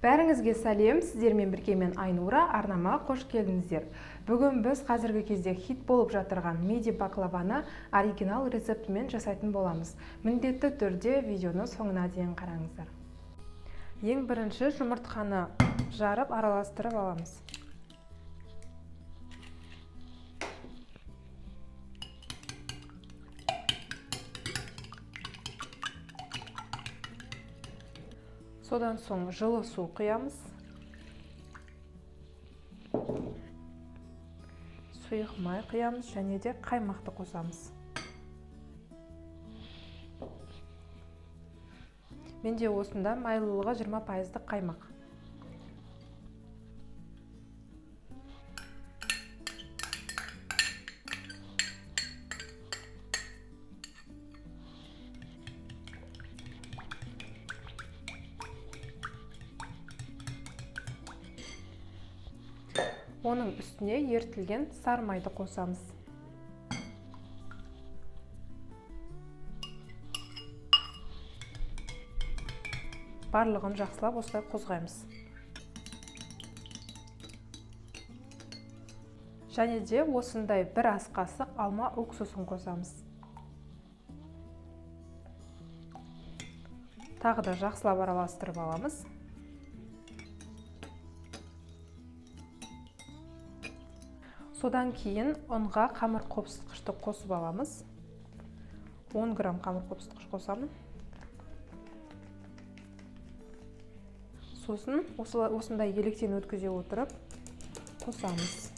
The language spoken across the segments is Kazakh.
Бәріңізге сәлем, сіздермен бірге мен Айнура, арнама қош келдіңіздер. Бүгін біз қазіргі кезде хит болып жатырған миди баклаваны оригинал рецептімен жасайтын боламыз. Міндетті түрде видеоны соңына дейін қараңыздар. Ең бірінші жұмыртқаны жарып араластырып аламыз. Содан соң жылы су құямыз. Сұйық май құямыз және де қаймақты қосамыз. Менде осында майлылығы 20% қаймақ. Оның үстіне ерітілген сары майды қосамыз. Барлығын жақсылап осылай қозғаймыз. Және де осындай бір ас қасық алма уксусын қосамыз. Тағы да жақсылап араластырып аламыз. Содан кейін ұнға қамыр қопсытқышты қосып аламыз. 10 грамм қамыр қопсытқыш қосамын. Сосын осындай електен өткізе отырып қосамыз.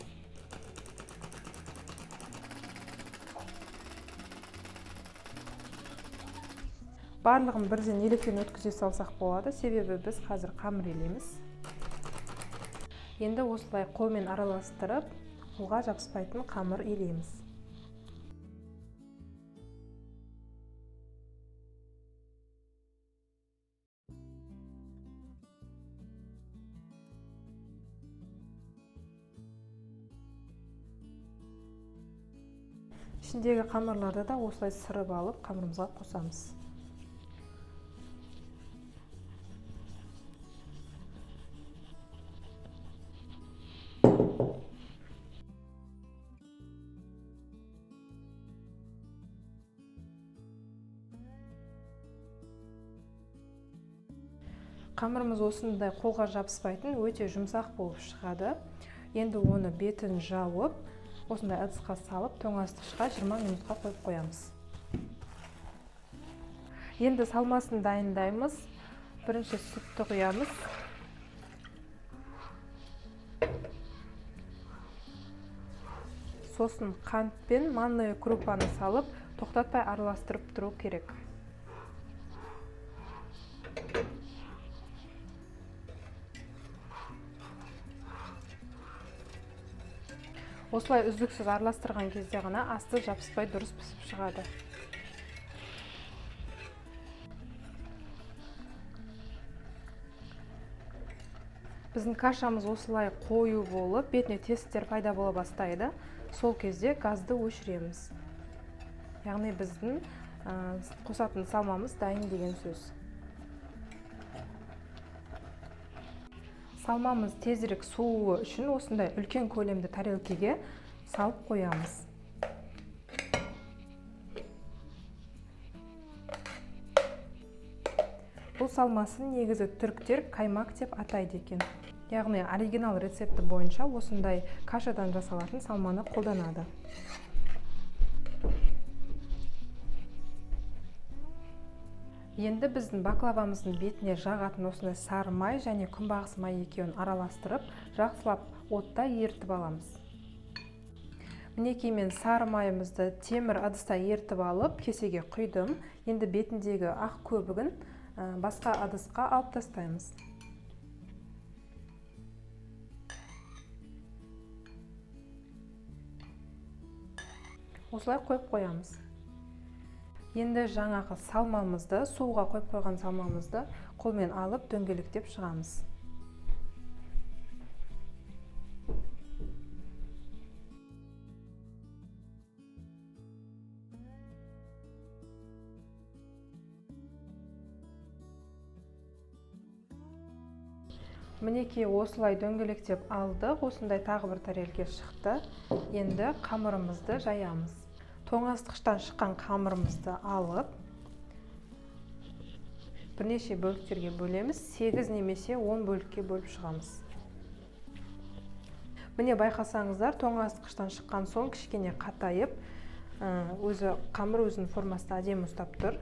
Барлығын бірден електен өткізе салсақ болады, себебі біз қазір қамыр елейміз. Енді осылай қолмен араластырып, қолға жабыспайтын қамыр елейміз. Ішіндегі қамырларды да осылай сырып алып қамырымызға қосамыз. Қамырымыз осындай қолға жабыспайтын өте жұмсақ болып шығады. Енді оны бетін жауып, осындай ыдысқа салып, тоңазытқышқа 20 минутқа қойып қоямыз. Енді салмасын дайындаймыз. Бірінші сүтті құямыз. Сосын қант пен манный крупаны салып, тоқтатпай араластырып тұру керек. Осылай үздіксіз араластырған кезде ғана асты жабыспай дұрыс пісіп шығады. Біздің кашамыз осылай қою болып, бетіне тесіктер пайда бола бастайды. Сол кезде газды өшіреміз. Яғни біздің қосатын салмамыз дайын деген сөз. Салмамыз тезірек суы үшін осындай үлкен көлемді тарелкеге салып қоямыз. Бұл салмасын негізі түріктер каймак деп атайды екен. Яғни оригинал рецепті бойынша осындай кашадан жасалатын салманы қолданады. Енді біздің баклавамыздың бетіне жағатын осындай сары май және күнбағыс май екеуін араластырып, жақсылап отта ерітіп аламыз. Мінекей мен сары майымызды темір ыдыста ерітіп алып, кесеге құйдым. Енді бетіндегі ақ көбігін басқа ыдысқа алып тастаймыз. Осылай қойып қоямыз. Енді жаңағы салмамызды, суға қойып қойған салмамызды қолмен алып дөңгелектеп шығамыз. Мінекей, осылай дөңгелектеп алдық. Осындай тағы бір тарелке шықты. Енді қамырымызды жаямыз. Тоңазытқыштан шыққан қамырымызды алып, бірнеше бөліктерге бөлеміз. 8 немесе 10 бөлікке бөліп шығамыз. Міне, байқасаңыздар, тоңазытқыштан шыққан соң кішкене қатайып, өзі қамыр өзінің формасында әдемі ұстап тұр.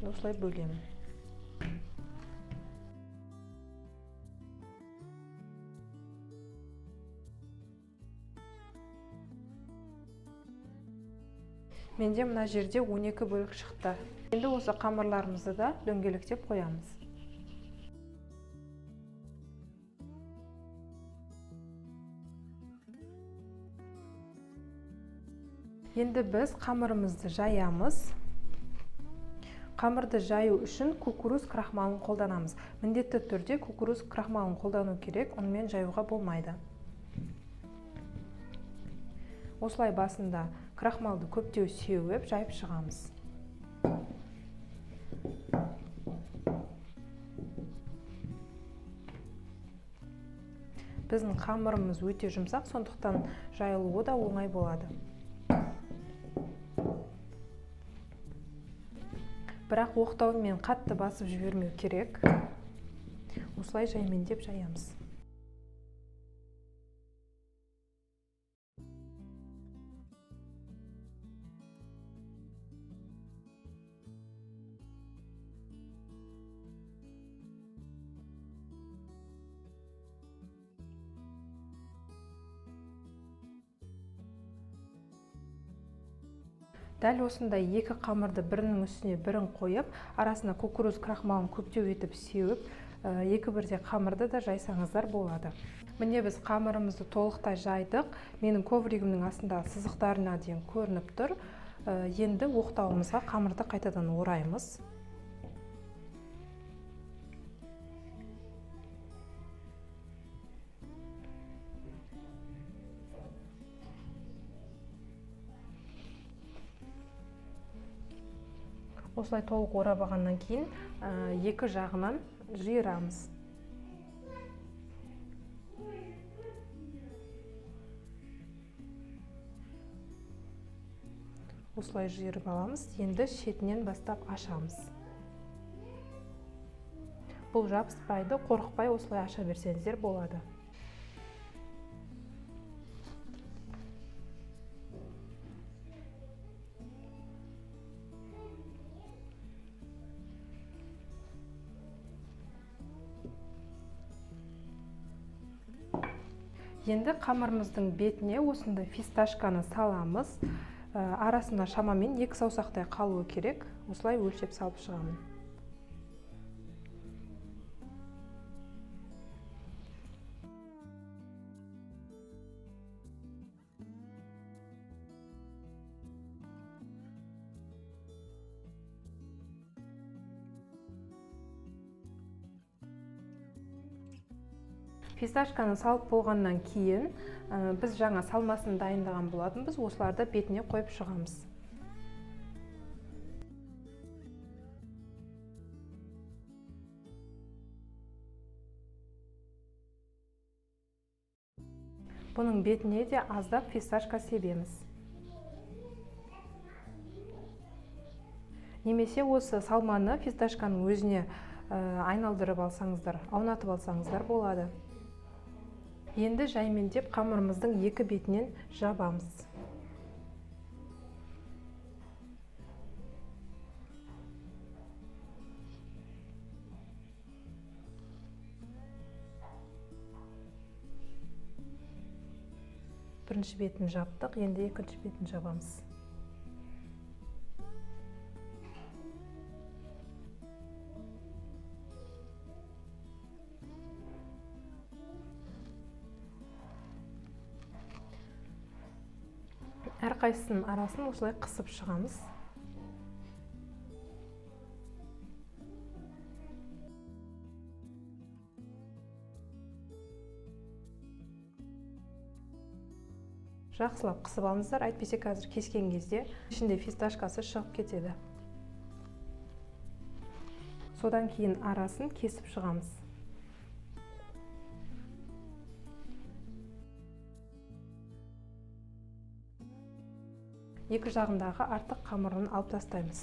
Осылай бөлемін. Менде мына жерде 12 бөлік шықты. Енді осы қамырларымызды да дөңгелектеп қоямыз. Енді біз қамырымызды жаямыз. Қамырды жаю үшін кукуруз крахмалын қолданамыз. Міндетті түрде кукуруз крахмалын қолдану керек, ұнмен жаюға болмайды. Осылай басында крахмалды көптеу сеуіп, жайып шығамыз. Біздің қамырымыз өте жұмсақ, сондықтан жайылуы да оңай болады. Бірақ оқтаумен қатты басып жібермеу керек. Осылай жаймендеп жаямыз. Дәл осындай екі қамырды бірінің үстіне бірін қойып, арасына кукуруз крахмалын көптеу етіп сеуіп, екі бірдей қамырды да жайсаңыздар болады. Міне, біз қамырымызды толықтай жайдық. Менің ковригімнің астындағы сызықтарына дейін көрініп тұр. Енді оқтауымызға қамырды қайтадан ораймыз. Осылай толық орап алғаннан кейін, екі жағынан жиырамыз. Осылай жиырып аламыз. Енді шетінен бастап ашамыз. Бұл жабыспайды, қорықпай осылай аша берсеңіздер болады. Енді қамырымыздың бетіне осындай фисташканы саламыз. Арасына шамамен 2 саусақтай қалуы керек. Осылай өлшеп салып шығамын. Фисташканы салып болғаннан кейін, біз жаңа салмасын дайындаған болатынбыз, осыларды бетіне қойып шығамыз. Бұның бетіне де аздап фисташка себеміз. Немесе осы салманы фисташканың өзіне айналдырып алсаңыздар, аунатып алсаңыздар болады. Енді жаймендеп қамырымыздың екі бетінен жабамыз. Бірінші бетін жаптық, енді екінші бетін жабамыз. Әрқайсысының арасын осылай қысып шығамыз. Жақсылап қысып алыңыздар, әйтпесе қазір кескен кезде ішінде фисташкасы шығып кетеді. Содан кейін арасын кесіп шығамыз. Екі жағындағы артық қамырын алып тастаймыз.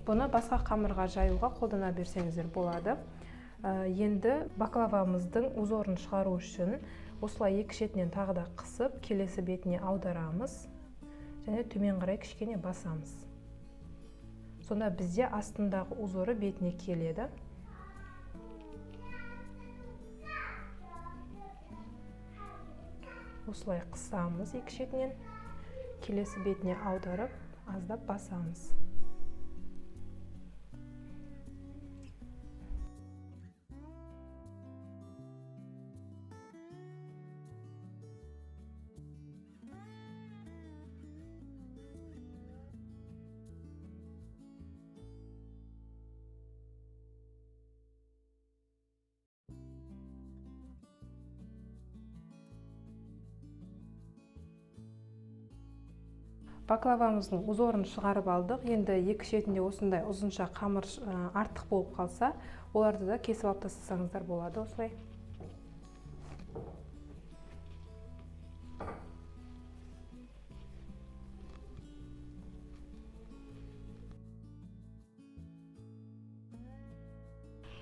Бұны басқа қамырға жаюға қолдана берсеңіздер болады. Енді баклавамыздың узорын шығару үшін осылай екі шетінен тағы да қысып, келесі бетіне аударамыз және төмен қарай кішкене басамыз. Сонда бізде астындағы узоры бетіне келеді. Осылай қысамыз екі шетінен, келесі бетіне аударып, аздап басамыз. Баклавамыздың узорын шығарып алдық. Енді екі шетінде осындай ұзынша қамыр артық болып қалса, оларды да кесіп алып тастасаңыздар болады осылай.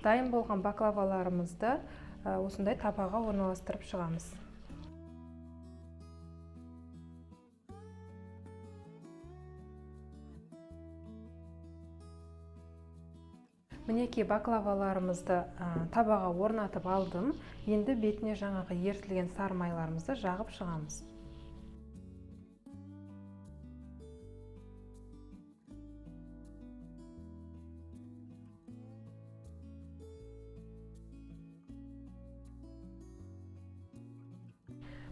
Дайын болған баклаваларымызды осындай табаға орналастырып шығамыз. Мінекей баклаваларымызды табаға орнатып алдым. Енді бетіне жаңағы ерітілген сары майларымызды жағып шығамыз.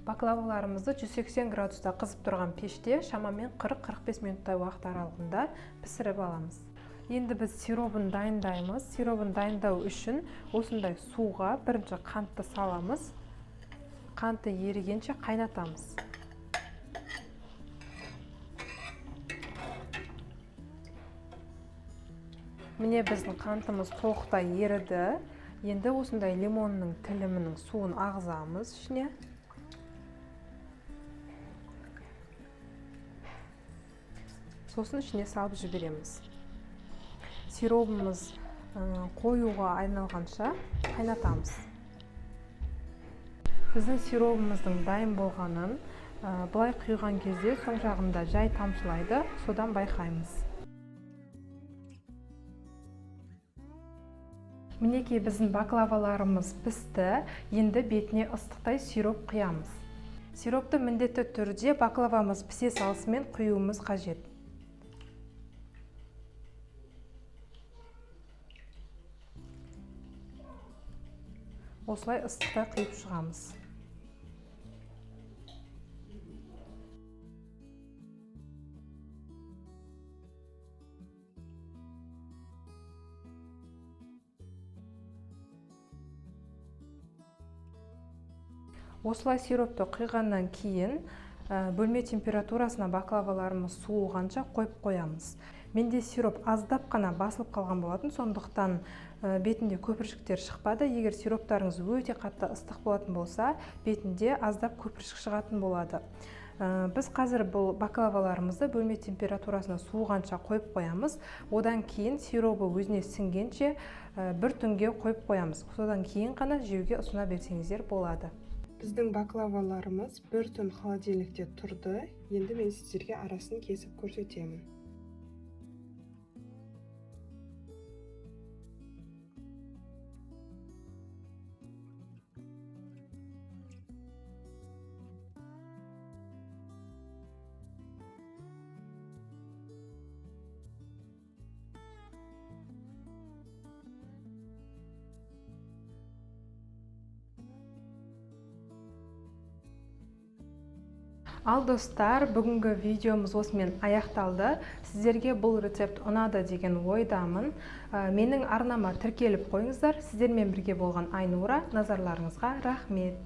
Баклаваларымызды 180 градуста қызып тұрған пеште шамамен 40-45 минуттай уақыт аралығында пісіріп аламыз. Енді біз сиробын дайындаймыз. Сиробын дайындау үшін осындай суға бірінші қантты саламыз. Қанты ерігенше қайнатамыз. Міне біздің қантымыз толықтай еріді. Енді осындай лимонның тілімінің суын ағызамыз ішіне. Сосын ішіне салып жібереміз. Сиробымыз қоюға айналғанша қайнатамыз. Біздің сиробымыздың дайын болғанын былай құйған кезде соң жағында жай тамшылайды, содан байқаймыз. Мінекей біздің баклаваларымыз пісті. Енді бетіне ыстықтай сироп құямыз. Сиропты міндетті түрде баклавамыз пісе салысымен құюымыз қажет. Осылай ыстықта құйып шығамыз. Осылай сиропты құйғаннан кейін бөлме температурасына баклаваларымыз суығанша қойып қоямыз. Менде сироп аздап қана басылып қалған болатын, сондықтан бетінде көпіршіктер шықпады. Егер сироптарыңыз өте қатты ыстық болатын болса, бетінде аздап көпіршік шығатын болады. Біз қазір бұл баклаваларымызды бөлме температурасына суығанша қойып қоямыз. Одан кейін сиробы өзіне сіңгенше бір түнге қойып қоямыз. Содан кейін ғана жеуге ұсына берсеңіздер болады. Біздің баклаваларымыз бір түн холодильникте тұрды. Енді мен сіздерге арасын кесіп көрсетемін. Ал достар, бүгінгі видеомыз осымен аяқталды. Сіздерге бұл рецепт ұнады деген ойдамын. Менің арнама тіркеліп қойыңыздар. Сіздермен бірге болған Айнура, назарларыңызға рахмет.